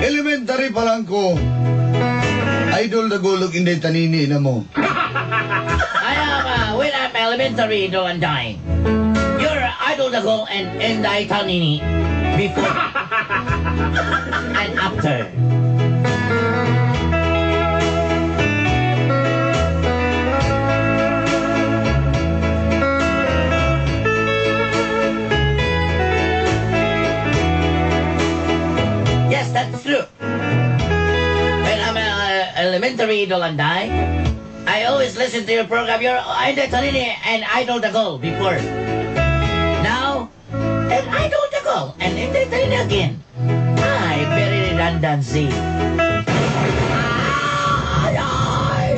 Elementary pa lang ko. Idol Dagol ug Inday Tanini na mo. I am, when I'm elementary, Dolanday. You're Idol Dagol and Inday Tanini before and after. Yes, that's true. When I'm elementary, Dolanday, I always listen to your program. You're Inday Tanini and Idol Dagol before. Now, and Idol Dagol and Inday Tanini again. I very redundancy. Ay, ay.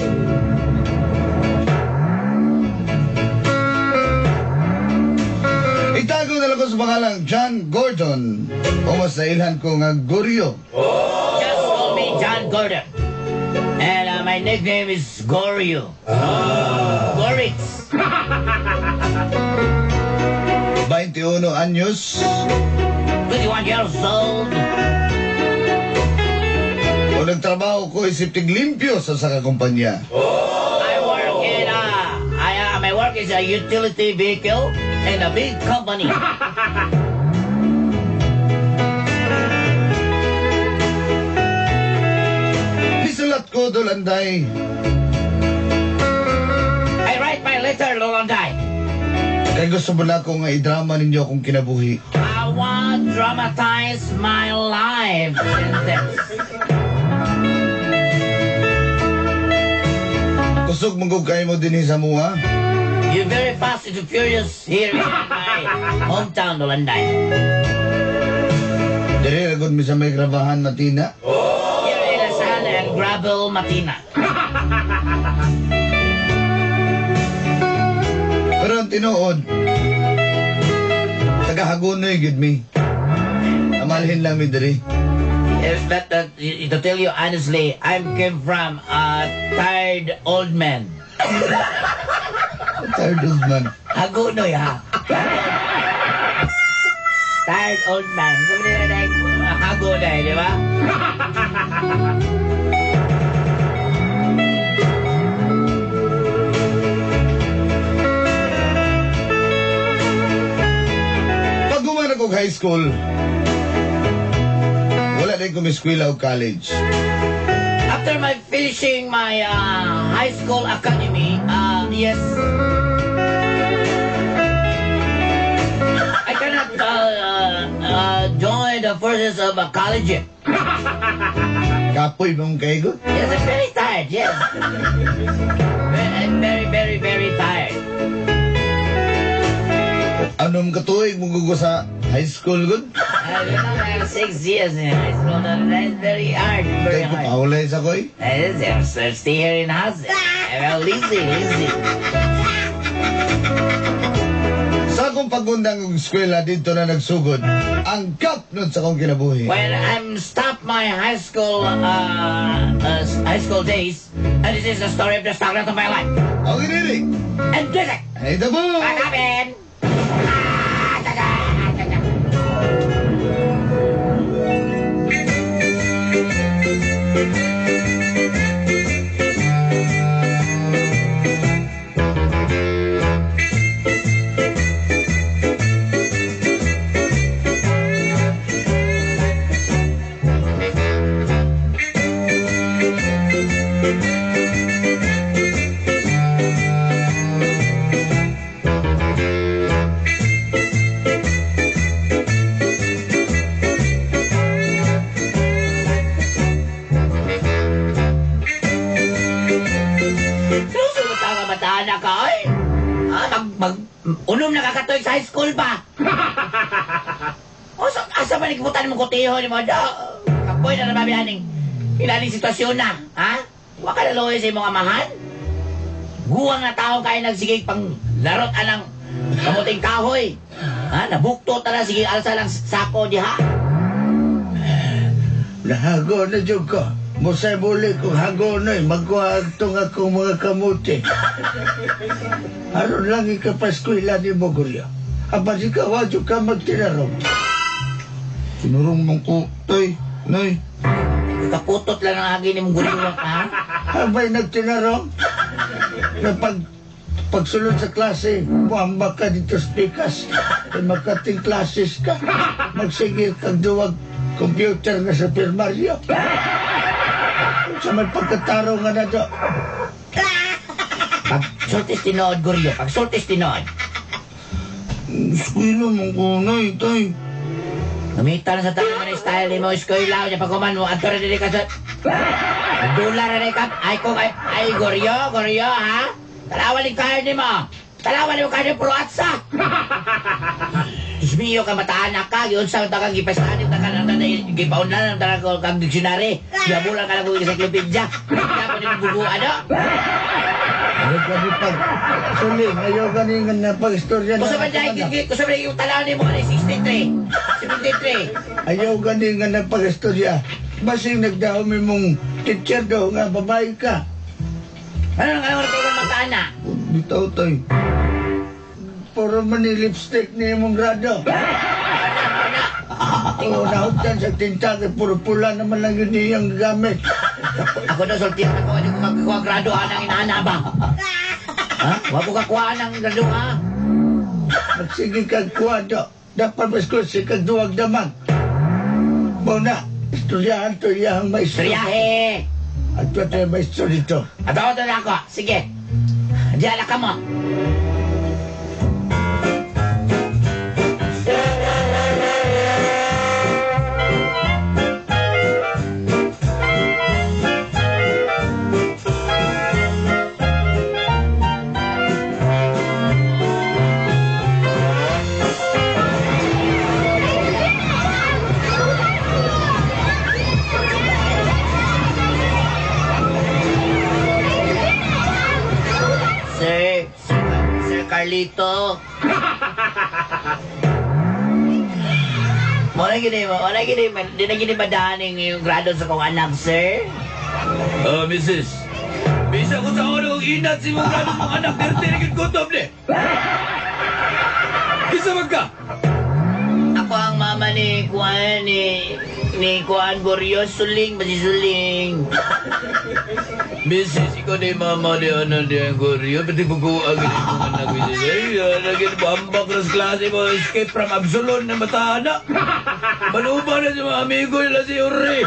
Itago na lang ko sa pangalang John Gordon o mas nailhan ko nga Goryo. Just call me John Gordon. And my nickname is Goryo. Goritz. 21 anyos. 21 years old. O nagtrabaho ko isip tiglimpyo sa usa ka kumpanya. I work in I my work is a utility vehicle in a big company. Nisulat ko, Dolanday. I write my letter, Dolanday. Kay gusto mo na ako nga idrama ninyo akong kinabuhi. I want dramatize my life sentence. Kusog mong kay mo dinhi sa mua. You're very fast and furious here in my hometown, Dolanday. Diri ra gud mi sa may grabahan Matina. Here in the sand and gravel, Matina. Pero ang tinuod, taga-Hagonoy gyud mi. Amalhin lang mi diri. Yes, but to tell you honestly, I came from a tired old man. Tired old man. Hagonoy, ha? Tired old man. Sabi nila like, Hagonoy, di ba? Pag human ako high school, wala din ko eskwela o college. After my finishing my high school academy, yes, I cannot join the forces of a college. Kapoy mong kaigo? Yes, I'm very tired, yes. I'm very, very, very tired. Anong katuig mo gugo sa high school, good? I'm 6 years in high school. That's very hard, very Kay ko hard. paulay sa koy. Yes, I stay here in house. I'm lazy, lazy. Sa akong pagundang og eskwela dito na nagsugod, ang gap nun sa akong kinabuhi. When I'm stop my high school days, and this is the story of the start of my life. Ang ginili! And this is Ay, dabo! What happened? Ah, ta-da, ta-da. Kabataan na ka, oy. Ah, unom na kakatuig sa high school ba? O, so, asa ba nagbutan mong kutiho ni mo? Do, kapoy na naman aning inaning sitwasyon na, ha? Wa ka naloy sa imong amahan? Guwang na tao kayo nagsigig pang larot anang kamuting kahoy. Ha? Nabukto ta na, sige, alsa lang sako diha. Nahago na dyan ko. Musay muli kung hago na eh. Magkuha itong akong mga kamuti. Aron lang ikapaskwila ni Mogulyo. Apan ikaw, wadyo ka magtinarong. Tinurong mong ko, tay, nay. Kaputot lang ang agi ni mong guriwang, ha? Habay nagtinarong. Na pagsulod sa klase, muamba ka dito sa pikas. Ay magkating klases ka. Magsigil kag duwag computer nga sa pirmaryo. Sa may pagkataro nga na do. Pagsultis tinood, Guryo. Pagsultis tinood. Eskwela mong ko, nay, tay. Gamitan na sa tayo mo na style mo, eskwela. Nya pagkuman mo, ato rin ka sa... Dula rin ka. Ay, kung ay, ay, Guryo, Guryo, ha? Talawan ni card mo. Talawan ni card puro atsa. Diyos mio ka, mataanak ka. Yun sa tagang gipastahan yung tagang gipaunlan ang tagang kang dictionary. Giabulan ka lang kung encyclopedia. Kaya po ni bubu, ano? Ayaw ka ni pag... Suling, ayaw ka ni nga na pag-istorya na. Kusa ba dyan, kusa ba yung talaw ni mo ni 63, 73. Ayaw ka ni nga na pag-istorya. Basing nagdahom mong teacher daw nga babae ka. Ano nang alam mo na magkaanak? Bitaw, tay. Puro man ni lipstick ni mong grado. Oo, nahugtan sa tinta kay puro pula naman lang yun iyang gamit. Ako daw, sultihan ako, ano kung magkakuha grado ha, ng inaana ba? Ha? Huwag ko kakuha ng grado ha? Magsige kag kuha do. Dapat mas si kag duwag damag. Muna, istoryahan to iyang maestro. Istoryahe! At ito tayo maestro dito. At ako to na ako. Sige. Diyan ka mo. Sir Carlito. Wala gini, di na gini madaning yung grado sa kong anak, sir. Mrs. Bisa ko sa oras kong inat si mong grado mong anak, pero tinigid gutom ni. Bisa magka? Ako ang mama ni Kuan, ni Kuan Goryo, Suling, ba si Suling? Mrs., ikaw na yung mama ni ano ni Goryo, pati buguan gini mong anak, Mrs. Ay, naging bambak na sa klase mo, escape from Absalon na matana. Manuba na sa mga amigo nila si Uri.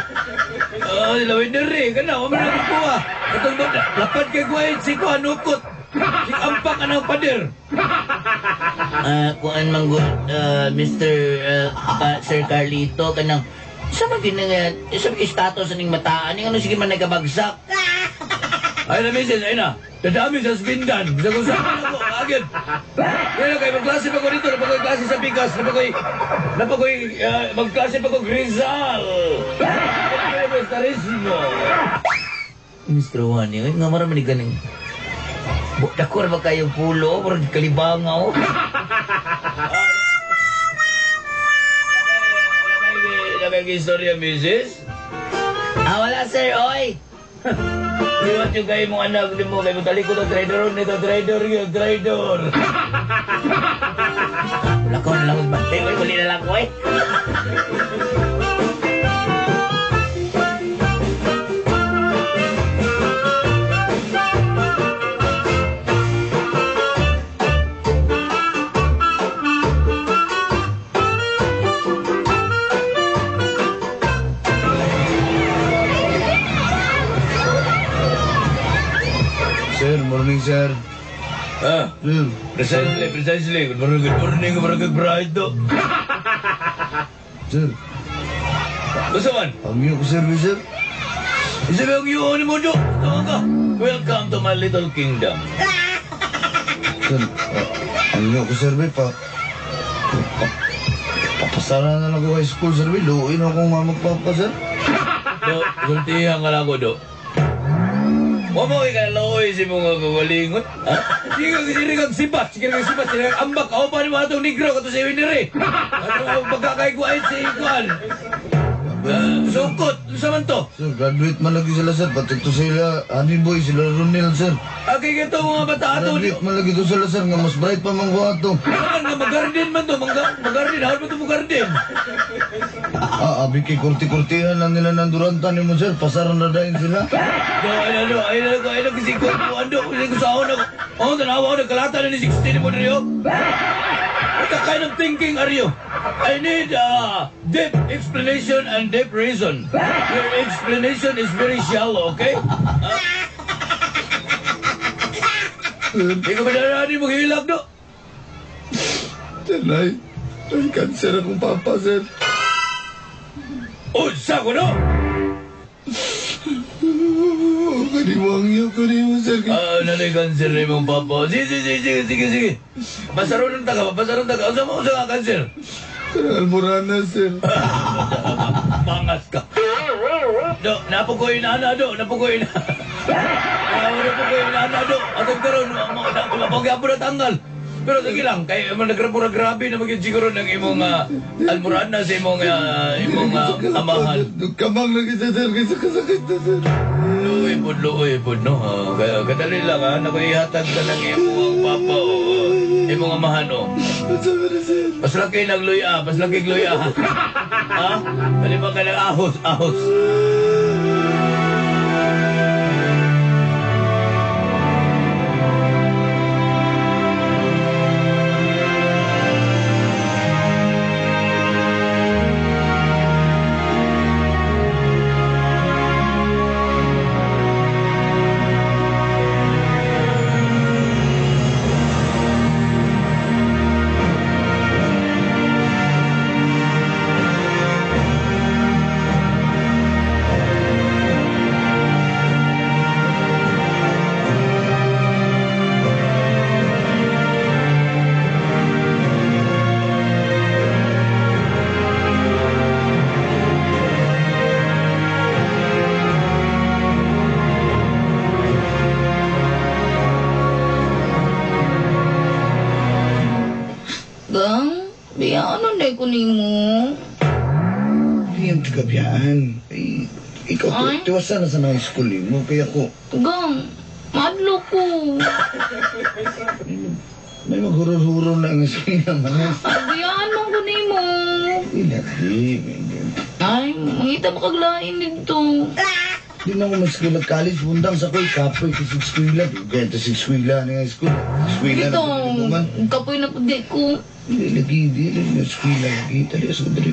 Sila Winnery, ka na, wala na kuha. Itong ba, lapad kay Kuwait, si Kuan Ukot. Si Ampak ka ng pader. Kuan manggod, Mr. Sir Carlito, kanang, sa mga sa mga status aning mataan, ano sige man nagabagsak. Ay na, Mrs., ay na. Dadami sa spindan. Sa kung saan ako, agad. Kaya kayo, magklase pa ko dito, napakoy klase sa Bigas, napakoy, magklase pa ko Rizal. Napakoy. Mr. Juan, eh, nga marami ni ganing. Dakor ba kayong pulo? Murag kalibangaw. Wala kayong istorya, Mrs.? Ah, wala, sir, oy. Liwat yung kayo mong anak ni mo, kayo talikod ang trader nito, trader yun, trader. Wala ko na lang magbantay, oy, huli na lang ko, eh. Sir, morning, sir. Ah, Sir, precisely, precisely. Good morning, good morning, good morning, bright do. sir. Basta man? Ang ko, sir, sir. Isa ba ang iyo ni mo do? Tawag ka. Welcome to my little kingdom. Sir, ano ko, sir, pa. Papasara na lang ako high school, sir. Luuin akong mama papa, sir. Do, sultihan ka lang ko, do. Wa mo kay loy si mga kagalingon. Ha? Sige sige kag sipat, sige kag sipat, sige kag ambak. Ako pa ni mga atong negro kato sa winere. Ato pagkakaiguan si Ikuan. Sukot, unsa man to? Sir, graduate man lagi sila, sir. Pati to sila, Honey Boy, sila Ronel, sir. Akay kato mga bata ato. Graduate man lagi to sila, sir. Nga mas bright pa man ko ato. Naman nga magarden man to, magarden, hawal mo to magarden. Ah, abi kay kurti-kurtihan lang nila ng duranta ni mo, sir. Pasaran na dahin sila. Do, ay ano, ay ano, ay ano, kasi ko, ano, kasi ko sa ako na, oh, tanawa ko, nagkalata na ni 16 mo rin. What the kind of thinking are you? I need deep explanation and deep reason. Your explanation is very shallow, okay? Hindi ko ba mo hilak, do? Sir, nay. Ay, cancer akong papa, sir. Unsa ko, no? Kani mo ang iyo, kani mo, sir. Ah, nanay cancer na imong papa. Sige, sige, sige, sige, sige. Basaron ta ka, basaron ta ka. Unsa mo, unsa nga cancer? Kanang almorana, sir. Pangas ka. Do, napukoy na ana, do, napukoy na. Napukoy na ana, do. Atong karon, mapagyapo na tanggal. Pero sige lang, kay man nagrapura grabe na maging siguro ng imong almorana sa imong amahan. Kamang lagi sa sir, kasi kasakit na, sir. Luoy pod, luoy pod, no? Kadali lang, ha? Nakuihatag ka ng imong papa o imong amahan, o. Sabi na, sir. Paslaki ng luya, paslaki ng luya. Ha? Dali ba ka ng ahos, ahos. Gang, biya ano na ko nimo? Hindi ang tagabiyaan. Ay, ikaw, tiwasan na sa mga school mo. Kaya ko, Gang, madlo ko. may maghurur-hurur na ang eskwela man. Ay, biyaan man ko nimo. Hindi, hindi. Ay, mangita ba kaglain dito? Di na ako mag-eskwela college. Bundang sa ko'y kapoy kasi eskwela. Dugay ito sa eskwela na nga eskwela. Eskwela Dito, na man. kapoy na pag ko. Hindi lagi, hindi lagi. Eskwela lagi. Tali sa dali.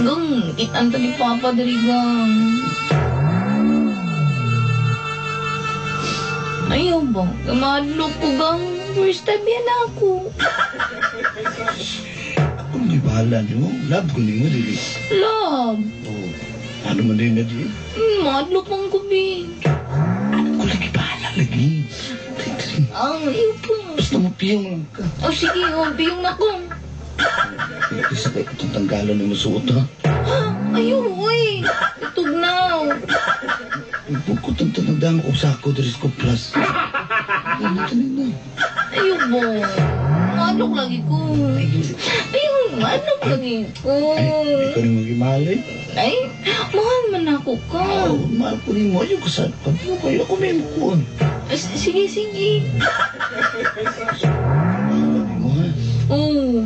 Gang, kitaan ta ni Papa diri, gang. Ayaw ba? Madlo ko, gang. First time yan ako. Ako hindi bahala niyo. Love ko niyo, dili. Love. Oh, ano man din na di? Madlo pang ko, bi. Ako lagi bahala lagi. Ang iyo po. Basta mo piyong lang ka. O sige, oh, piyong na ko. Isa kay itong tanggalon ni masuot ha. Ha? Ayaw, uy. Itugnaw. Bukod ang tanagdama ko sako diri sa Plus. Ano tanin na? Ayaw ba? Madlok lagi ko. Ayaw, madlok lagi ko. Ay, ikaw ni magimahal eh. Ay, mahal man ako ka. Oh, mahal ko ni mo. Ayaw ka sa Ayaw kayo. Ako may mukuon. Sige, sige. Mahal mo ha. Oo.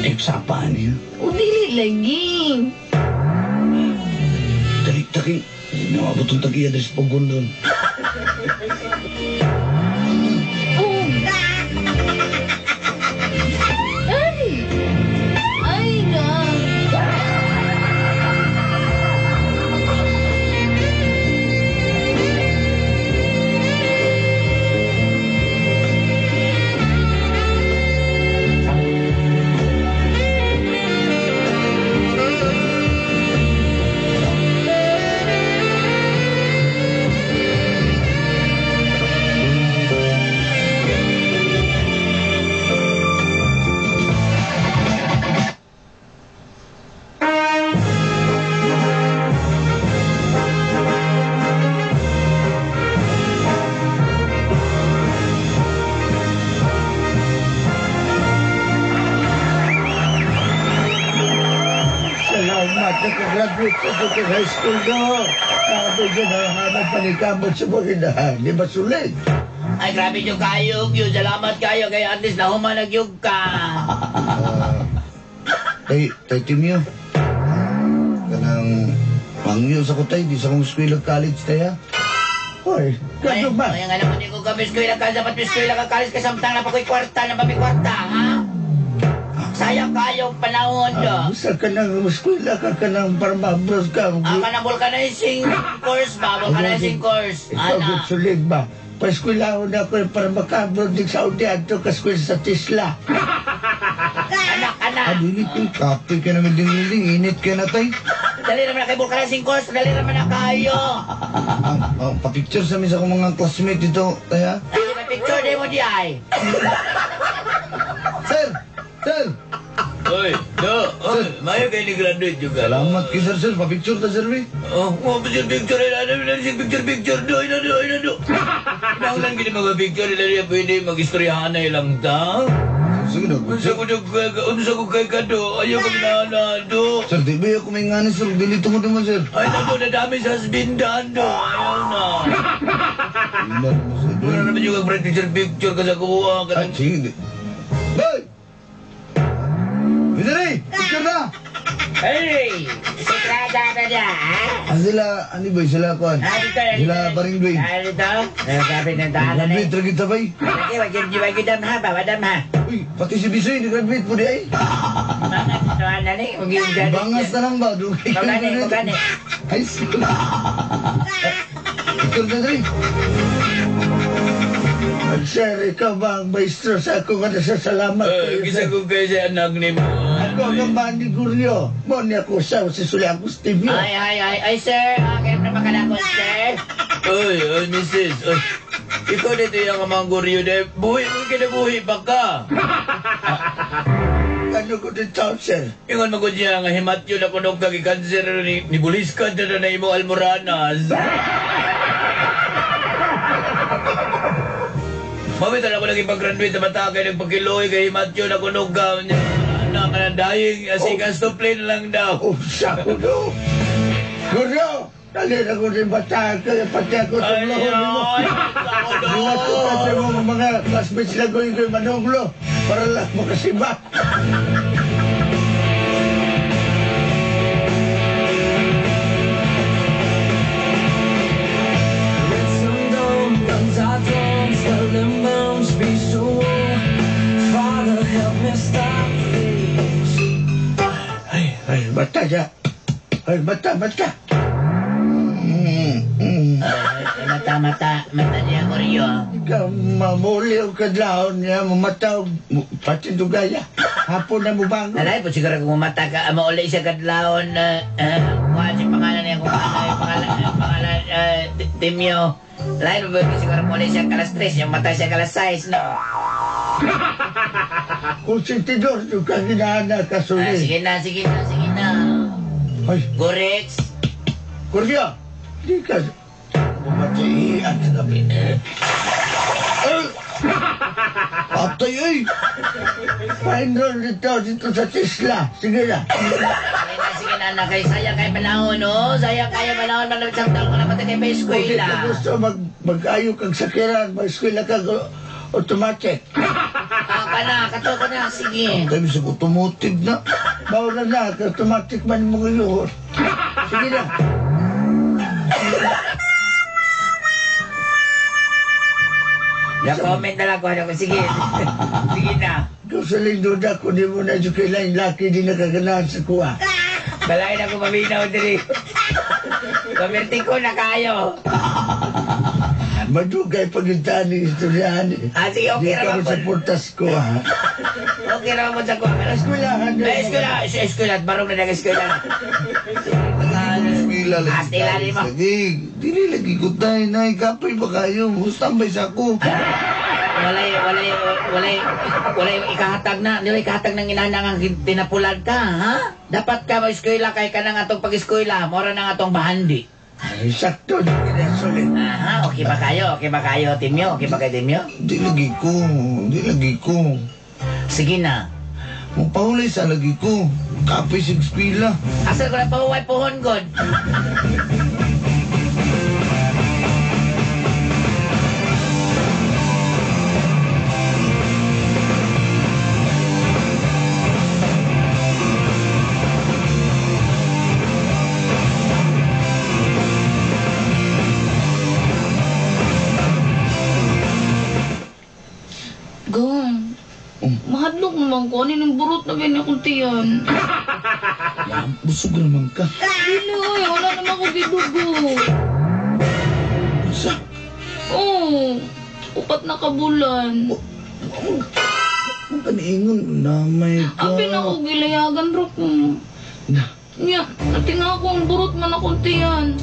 Ay, sapaan niya. O, dili lagi. Dali, taki. Naabot ang tagiya diri sa pugon doon. Oo. Ay! Ay, gang. Graduate sa ko high school do. Sabi dyan, hanap panikamot sa mga inahan. Di ba sulit? Ay, grabe yung kayo, yun. Salamat kayo. Kaya at least nahuman nagyug ka. Tay Timyo. Kanang mangyo sa ko tay, di sa kong eskwela college tay ha. Hoy, Ay, kano ba? ay, ang alam mo, di ko kami eskwela ka. Dapat eskwela ka kalis ka samtang na pa ko'y kwarta, na pa may kwarta, ha? Sayang kayo panahon do. Basta ka nang eskwela ka, ka nang para ma-abroad ka. Ah, kanang vulcanizing course ba? Vulcanizing course. Ikaw, Ana. good sulit ba? Paeskwela na ako para maka-abroad din sa Saudi ato ka eskwela sa Tesla. Anak, anak. Ah, dili ko, kapoy ka naman ding init ka na tay. Dali naman na kay vulcanizing course. Dali naman na kayo. Pa-picture sa sa akong mga classmate dito, tay ha. Ay, may picture di mo di ay. Sir! Sir! Oy, do, oy, mayo kayo ni graduate juga. Salamat kay sir, sir. Pa-picture ta, sir, be. Oh, mo picture picture ay ano na si picture picture do, ina do, ina do. Kinahanglan gid mga picture ila niya pwede magistoryahan na ilang ta. Sige na, Unsa sir. ko do unsa ko kay kado, ayaw ko na do. Sir, di ba ako may ngani, sir? Dili tungod naman, sir. Ay nako na dami sa husbandan do. Ayaw na. Ina naman, sir. Wala naman yung picture picture ka sa kuha ka. Ay, sige. Boy! Bidari! Picture na! Hey! Sikrada na niya, ha? Ah, sila, ano ba, sila, kuan? Ah, dito, dito. Sila, paring Dwayne. Ah, dito. Sabi ng daan na eh. Graduate, ra kita, bay. Lagi, wag yun, wag yun, ha? Ba, wadam, ha? Uy, pati si Bisoy, nag-graduate po di ay. Mga tuwan na ni, wag yun dyan. Bangas na lang ba? Dugay ka Magani, na. magani. High school. Picture na, Dre. Sir, ikaw ba ang maestro sa ako nga nasasalamat Eh, kayo, kisa sir. ko kay sa anak ni mo. Ako ang Manny Guryo. Mo niya ko sa si Suli Agustinio. Ay, ay, ay, ay, sir. Ah, kayo na makalakot, sir. Oy, oy, misis. Oy. Ikaw dito yung mga guryo de. Buhi mo kinabuhi pa ka. Ano ko dito, sir? Ingon mo ko siya nga himatyo na kunog kag kanser ni buliskan na na imo almoranas. Mawit na ako lagi pag-graduate na bata kay nagpakiloy kay himatyo na kunog ka. Na ka na dying asikas to plane lang daw. Oh, sa ko do. Guryo, dali na ko din bata kaya pati ako Ay, tumulong mo. ay, ako do. Mga tukat sa mga mga classmates sila ko yung manuglo para lang makasiba. Ay, ay, bata siya. Ay, bata, bata. Ay, mata, mata, mata niya, Goryo. Ikaw, mamuli o kadlaon niya, mamataw, pati dugaya. Hapon na mo bangon. Alay po, siguro kung mata ka, mauli siya kadlawon, kuha siya pangalan niya, kung ano yung pangalan, Timyo. Alay, mo ba, siguro mauli siya kalas 3, yung mata siya kalas 6, no? Kung sintidor, yung kaginahana ka Ah, suli. sige na, sige na, sige na. Ay, Gorex. Kuryo, di ka bumatiian sa gabi. Ay! Patay, ay! Pa-enroll dito sa Tesla. Sige na. Sige na, sige na, anak. Kay sayang kay panahon, no? Sayang kayo panahon, malapit sa taon ko na pati kay Kung di eskwela. ka gusto mag-ayo kag sakiran, mag-eskwela kag automatic. Ah, ka na, kato ko na, sige. Patay, bisag automotive na. Bawa na, automatic man mo ngayon. Sige na. Na-comment na lang ko, ano ko, sige. Sige na. Gusto lang duda kung di mo na kailan laki di nakaganahan sa kuha. Balay na ko maminaw diri. Pamerti ko na kayo. Madugay pagintaan ni istoryahan eh. Ah, sige, okay Di ka ra mo ba sa portas ko ha. Okay ra mo sa kuha. Eskwelahan Eh, eskwela, eskwela, barong na nag-eskwela. Eskwela lagi. Astila ni mo. Lagi, dili lagi ko tayo, nay. Kapoy ba kayo? Standby sa ako. Walay ikahatag na, dili ikahatag ng inana nga tinapulan ka, ha? Dapat ka mag-eskwela kay ka na nga atong pag-eskwela, mora na nga atong bahandi. Ay, sakto di kinasulit. Aha, okay ba kayo? Okay ba kayo, Timyo? Okay ba kayo, Timyo? Di lagi ko. Di lagi ko. Sige na. Mupahulay sa lagi ko. Kapoy sa eskwela. Asa ko na pahuway puhon god. Gong. Mahadlok naman ko. Ano yung burot na ganyan akong tiyan? Ya, busog naman ka. Dili, oy. Wala naman ko gidugo. Unsa? Oo. 4 na kabulan. Ang kaniingon na may ka. Abi na ko gilayagan ro ko. Na, Nya, natinga ko ang burot man akong tiyan.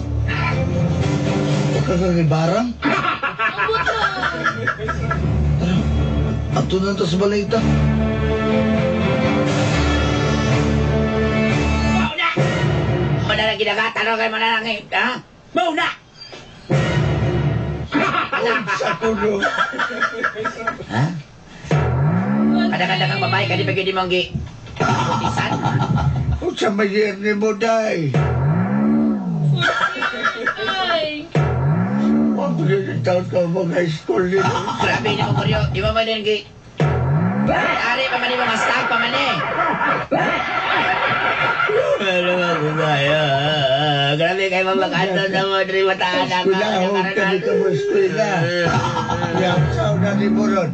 wa ka kagibarang? Abot na. Tara, ato na to sa balay ta. Mauna! Muna lang ginagatan kay muna lang eh. Ha? Mauna! Unsa ko no? Ha? Kadaghan kang babae, kadi pa gyud imong gi butisan. Unsa may year ni mo, day? Ay. Wa ko yun taon ka mag high school nito. Grabe ni mo Koryo, di mo man din gi. Ari pa man mo stag pa man eh. Ano ba kaya? Grabe kay mamag-ato na mo diri mataan na Eskwela, huwag ka dito mo eskwela. Yang sao na ni mo ron.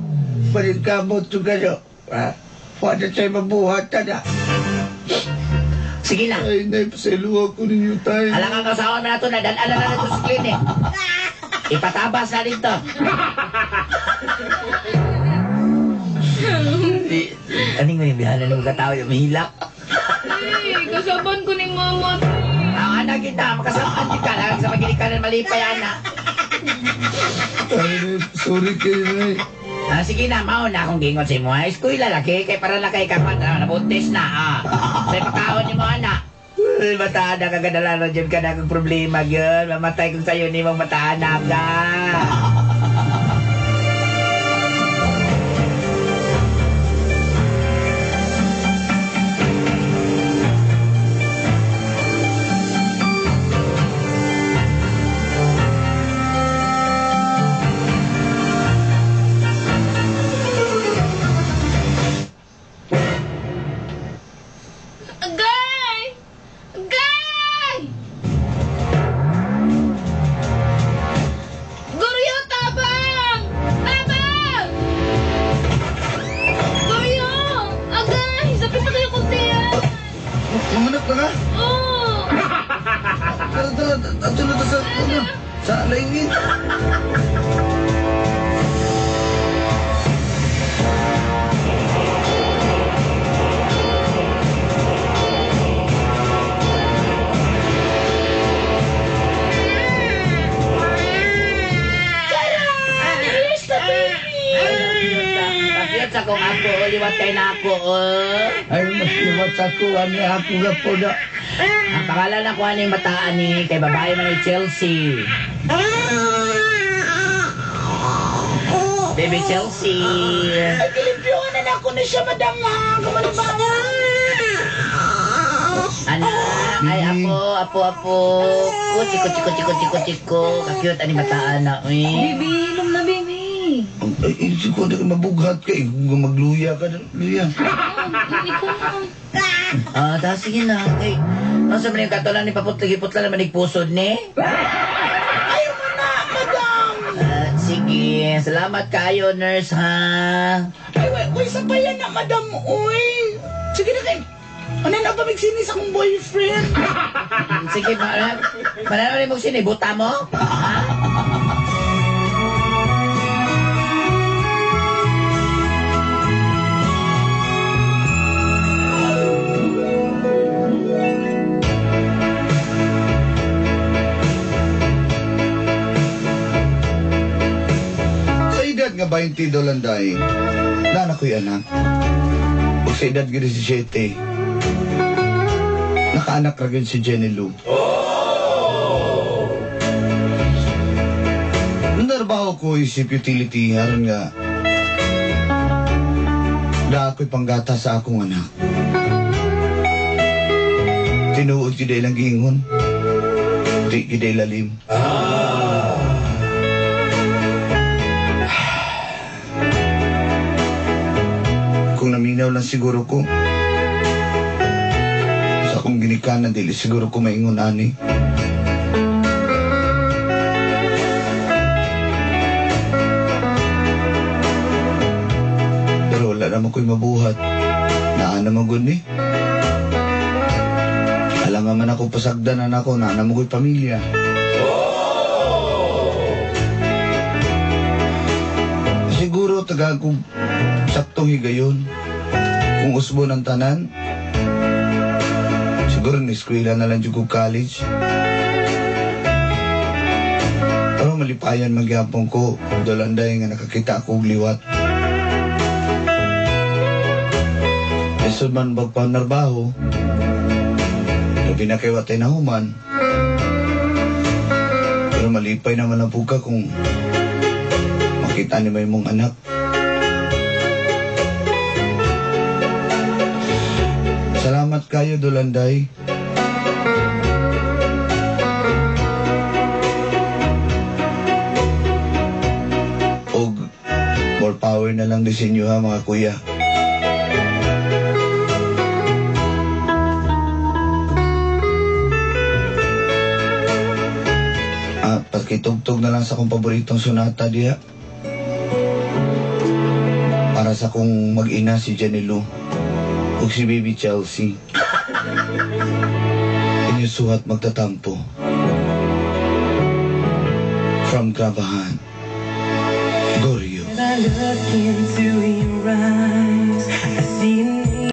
Paningkamot to kayo. Ha? Wala sa'yo mabuhat na. Sige na. Ay, nay, pasailuwa ko ninyo tayo. Alangan ka sa na to, nadala na nito sa clinic. Ipatabas na dito. Aning may bihanan ng mga tao yung mahilak. Ay, kasaban ko ni mama. Ang anak kita, makasamaan ka lang sa magilikanan malipay, anak. Ay, nay, sorry kayo, nay. Ah, sige na, mao na akong gingon sa imo. Ay, eskwela lagi, kay para na kay kapat, nabuntis na. Ah. Sa ipakaon ni mo, anak. Uy, mataan na kagadala na dyan ka na akong problema, yun. Mamatay kong sayo ni mong mataan na ka. Agay! Agay! Goryo, tabang! Tabang! Goryo! Agay! Sapit na kayo kong tiyan! Manganak na ka? Oo! Tara, tara, ato na to sa, ano, sa laingin. Here's the baby! Pakiyot sa kong ako, liwat kay na ako. Oh. Ay, mas liwat ako. Ani ako na po na. Ang pangalan na ko aning bataan ni kay babae man ni Chelsea. Baby Chelsea. Ay, gilimpyuhan na ako na siya, madam, ha? Kamalibang. Anak, ay apo, apo, apo. Kuchi, kuchi, kuchi, kuchi, kuchi, ko. Ka-cute ani bataan na, uy. Baby, inom na, baby! Ay, isip ko, di ka mabughat ka eh. Kung magluya ka, luya. Ikaw na. Ah, ta sige na. Kay, ano sa mga katulan ni paputla, giputla naman pusod ni? Ayaw mo na, madam. Ah, sige, salamat kayo, nurse, ha? Ay, way, way, sa pala na, madam, uy. Sige na kay. Ano na ba magsinis akong boyfriend? Sige, manano rin mo sinibuta mo? Ha? Sa edad nga 20 dolanday, nana ko'y anak. O sa edad nga 17, nakaanak ra gyud si Jenny Lou. Oh! Nung trabaho ko isip utility, haron nga, Da ako'y panggata sa akong anak. Tinuod gyud ilang giingon. Di gyud lalim. Kung naminaw lang siguro ko sa akong ginikanan, dili siguro ko maingon ani. Pero wala naman ko'y mabuhat. Naa naman gud ni. Alam nga man ako pasagdanan ako, naa naman ko'y pamilya. Siguro taga kong saktong higayon. Kung usbo ng tanan, siguro ni eskwela na lang jud kog college. Pero malipayan magyapon ko, dolanday nga nakakita ako og liwat. Lisod man magpanarbaho, labi na kay watay na human. Pero malipay naman ang puka kung makita ni may mong anak. Salamat kayo, Dolanday. Og more power na lang din sa inyo ha, mga kuya. Pakitugtog na lang sa akong paboritong sonata diha. Para sa akong mag-ina si Jenny Lou ug si Baby Chelsea. Inyo suhat magtatampo. From Grabahan, Goryeo. When I look into your eyes,